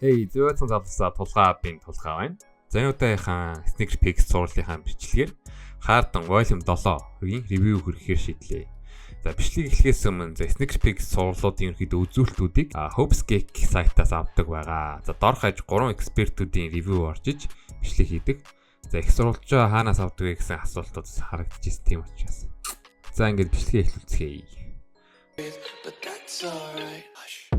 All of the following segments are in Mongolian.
Hey, зөөцөн залуусаа, Тулгаа апын Тулгаа байна. За, энэ удаагийнхаа Sneaker Picks цувралынхаа бичлэгээр Harden Volume 7-ийн review хүргэхээр шийдлээ. За, бичлэг эхлэхээс өмнө, за, Sneaker Picks цувралуудын ерөнхийдөө үзүүлэлтүүдийг Hopes Geek сайтаас авдаг байгаа. За, дор хаяж 3 экспертүүдийн review орж иж бичлэг хийдэг. За, их сурвалжаа хаанаас авдаг вэ гэсэн асуултууд харагдчихсэн, тийм учраас. За, ингээд бичлэгээ эхлүүлцгээе. But that's alright. Hush.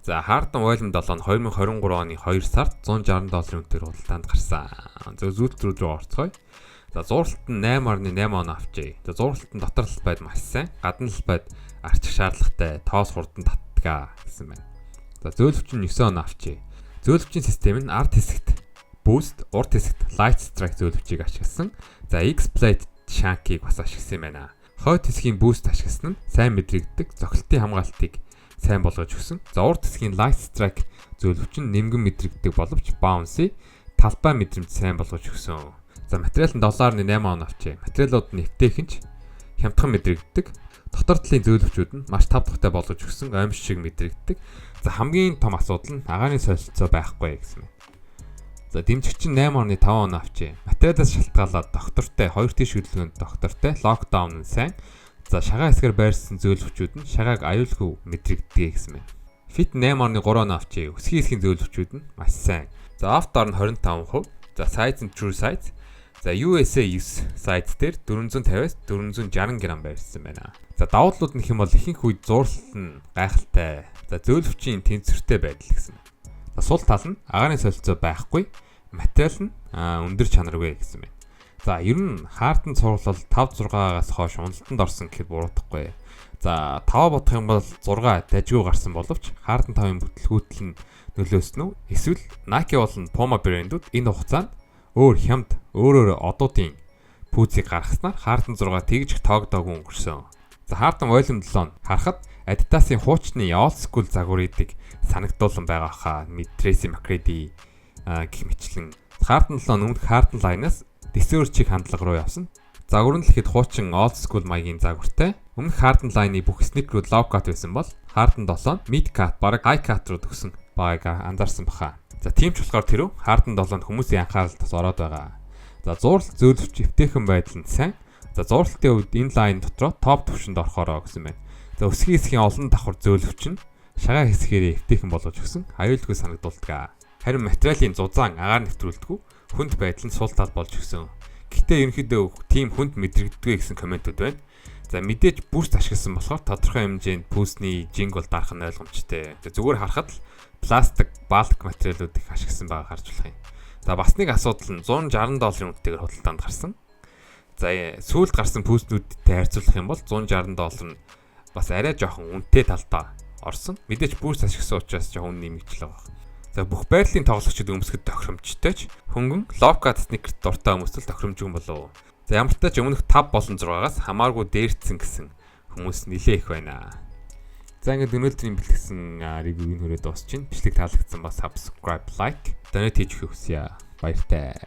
За, Harden Volume 7 нь 2023 оны 2 сард 160 долларын үнэээр худалдаанд гарсан. Зөв зүйтэл рүү орцгоё. За, зууралт нь 8.8 оноо авчээ. За, зууралт нь дотор талбайд маш сайн, гадна талбайд арчих шаардлагатай, тоос хурдан татдаг гэсэн байна. За, зөөлөвч нь 9 оноо авчээ. Зөөлөвчийн систем нь ард хэсэгт Boost, урд хэсэгт Light Strike зөөлөвчийг ашигласан. За, X-Plate Shank-ийг бас ашигласан юм байна. Хойд хэсгийн Boost ашигласан нь сайн мэдрэгддэг, цохилтын хамгаалтыг сайн болгож өгсөн. За, урд хэсгийн Light Strike зөөлөвч нь нэмгэн мэдрэгддэг боловч bouncy талбай мэдрэмж сайн болгож өгсөн. За, материал нь 7.8 оноо авчээ. Материалууд нь эвтэйхэн ч хямдхан мэдрэгддэг. Дотор талын зөөлөвчүүд нь маш тав тухтай болгож өгсөн, оймс шиг мэдрэгддэг. За, хамгийн том асуудал нь агаарын солилцоо байхгүй гэсэн байна. За, дэмжигч нь 8.5 оноо авчээ. Материалаас шалтгаалаад доктортой, хоёр тийш хөдөлгөөнд доктортой, lockdown нь сайн. За, шагаа хэсгээр байрсан зөөлөвчүүд нь шагааг аюулгүй мэдрэгддэг гэсэн байна. Fit 8.3 оноо авчээ. Өсгийн хэсгийн зөөлөвчүүд нь маш сайн. За, off доор нь 25%. За, size нь true size. За, USA 9 size дээр 450-аас 460 г байрсан байна. За, давуу талууд нь гэх юм бол ихэнх үед зурлалт нь гайхалтай. За, зөөлөвчийн тэнцвэртэй байдал гэсэн байна. За, сул тал нь агаарын солилцоо байхгүй, материал нь өндөр чанаргүй гэсэн байна. За, ер нь Harden цуврал 5 6-аас хойш уналтанд орсон гэхэд буруутахгүй. За, 5 бодох юм бол 6 дажгүй гарсан боловч Harden 5-ын бүтлгүүтэл нь нөлөөсөн үү? Эсвэл Nike болон Puma брэндүүд энэ хугацаанд өөр хямд, өөрөөр одуудын пүүзийг гаргаснаар Harden 6 тэгж их тоогдоогүй өнгөрсөн. За, Harden Volume 7 нь харахад Adidas-ын хуучны old school загварыг санагдуулан байгаа хаа. Tracy McGrady гэх мэтчлэн. Harden 7 өмнөх Harden line-аас дэсээр чиг хандлага руу явсан. Загвар нь л ихэд хуучин old school маягийн загвартай. Өмнөх Harden line-ы бүх sneaker-үүд low cut байсан бол Harden 7 mid cut, бараг high cut руу төгсөн байгааг анзаарсан баха. За, тийм ч болохоор тэрв Harden 7-нд хүмүүсийн анхаарал бас ороод байгаа. За, зууралт, зөөлөвч, эвтэйхэн байдал нь сайн. За, зууралтын хувьд энэ line дотроо топ түвшинд орохороо гэсэн байна. За, өсгийн хэсгийн олон давхар зөөлөвч нь шагаа хэсгээрээ эвтэйхэн болгож өгсөн, аюулгүй санагдуулдаг. Харин материалын зузаан, агаар нэвтрүүлдэггүй, хүнд байдал нь сул тал болж өгсөн. Гэхдээ ерөнхийдөө тийм хүнд мэдрэгддэггүй гэсэн комментүүд байна. За, мэдээж Boost ашигласан болохоор тодорхой хэмжээнд пүүсний жинг бол дарах нь ойлгомжтой. За, зүгээр харахад л пластик, bulk материалууд их ашигласан байгаа харж болох юм. За, бас нэг асуудал нь 160 долларын үнэтэйгээр худалдаанд гарсан. За, сүүлд гарсан пүүснүүдтэй харьцуулах юм бол 160 доллар нь бас арай жоохон үнэтэй талдаа орсон. Мэдээж Boost ашигласан учраас жоохон үн нэмэгчлээ байгаа. За, бүх байрлалын тоглогчид өмсөхөд тохиромжтой ч хөнгөн low cut sneaker дуртай хүмүүст л тохиромжгүй болов. За, ямар ч тач өмнөх 5 болон 6-аас хамааргүй дээрдсэн гэсэн хүмүүс нилээ их байна. За, ингээд өнөөдрийн бэлтгэсэн review-г хүрээд дуусчихна. Бичлэг таалагдсан ба subscribe, like, donate хийж өгөх хүсье. Баяртай.